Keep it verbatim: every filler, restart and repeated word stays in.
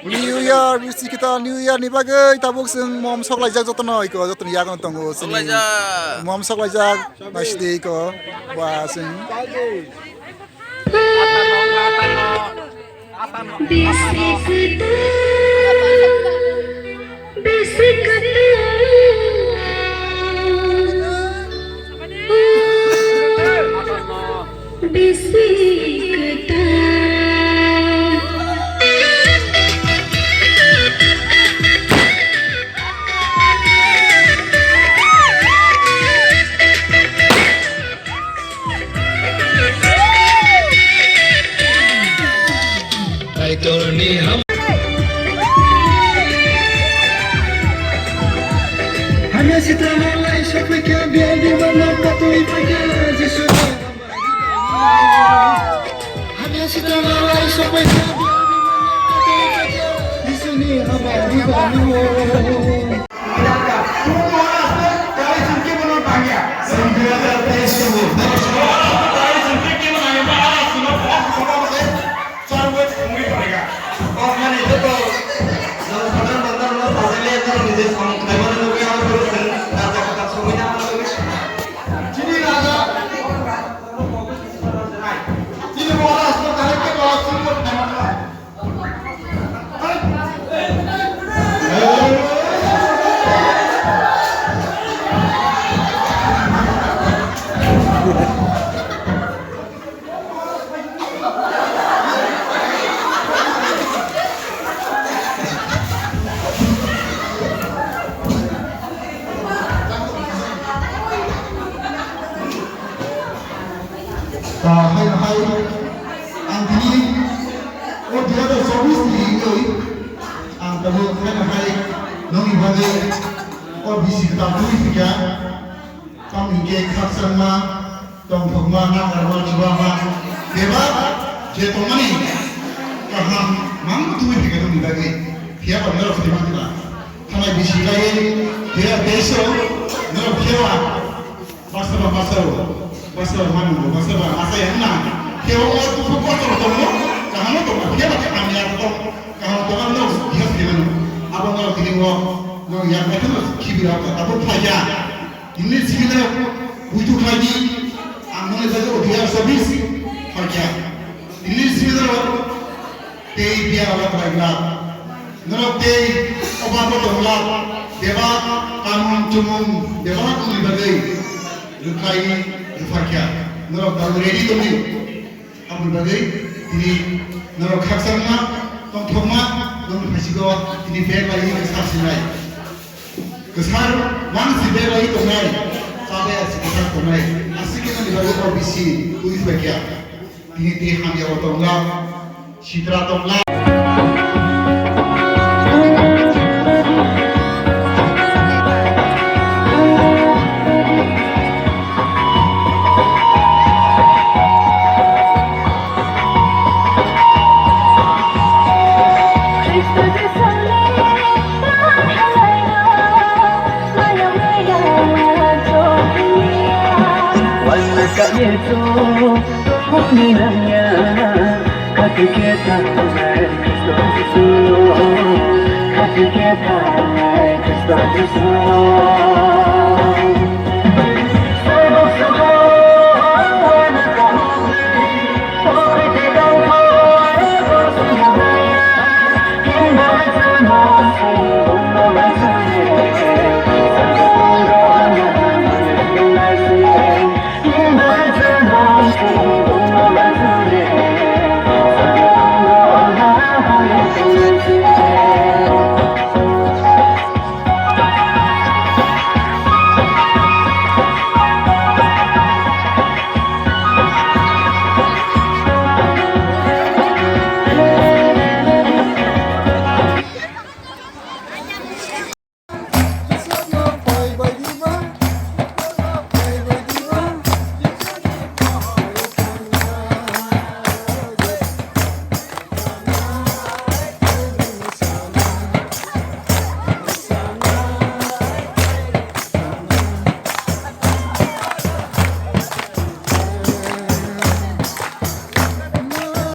New Year, bisi kita New Year ni bagwi tabuk chwng mom sok laijak jotono iko, jotoni yagono tongo chini. Sok laijak. Mom sok laijak, naisidi iko, ba chwng. Kaitorni ham. Hamya sitra malai sokphaikha, biaini mano katui phaikha, Jisu. Hamya sitra malai sokphaikha, biaini mano katui phaikha, Jisuni hamari bano. Hai, hai, ang tini o dui hajar chobbish ni wngwi ang tabuk hai, hai, nokni bagwi o bisi kwtal twi phikha. Tamni khe khakchangma, tongthokma, nangarma, chubama, bebak je tongmani kaham mang twi phikha nokni bagwi. Phiya ba norok phai mankha. Thanai bisi lai, phiya deso norok phiya ba. Baksa ba baksa o, baksa ba manu, baksa ba masa ya na. Khe o o tu ko to to mo, kaham to mo, khe ba khe hamya to, kaham to mo, biha sini manu. Abo no kini mo, no ya ka to khibi ra ta, abo thaya. Ini sini na, buju khaji, ang no jaga o dia sabis, thaya. English bidoro tei biya ola kwlai glak. Norok tei oba bo tong glak. Bebak kamung chumung bebak wngni bagwi rwkhlai rwpharkha. Norok tabuk ready tongdi. Aboni bagwi tini norok khakchangma tongthokma nokni phaisiko tini bag lai wngkha sar sinai. Kwchar wang si bag lai tongnai. Chabai asi kwchar tongnai. Asi khe nokni bagwi O B C twi phaikha. Tini tei hamya o tongla, sitra tongla.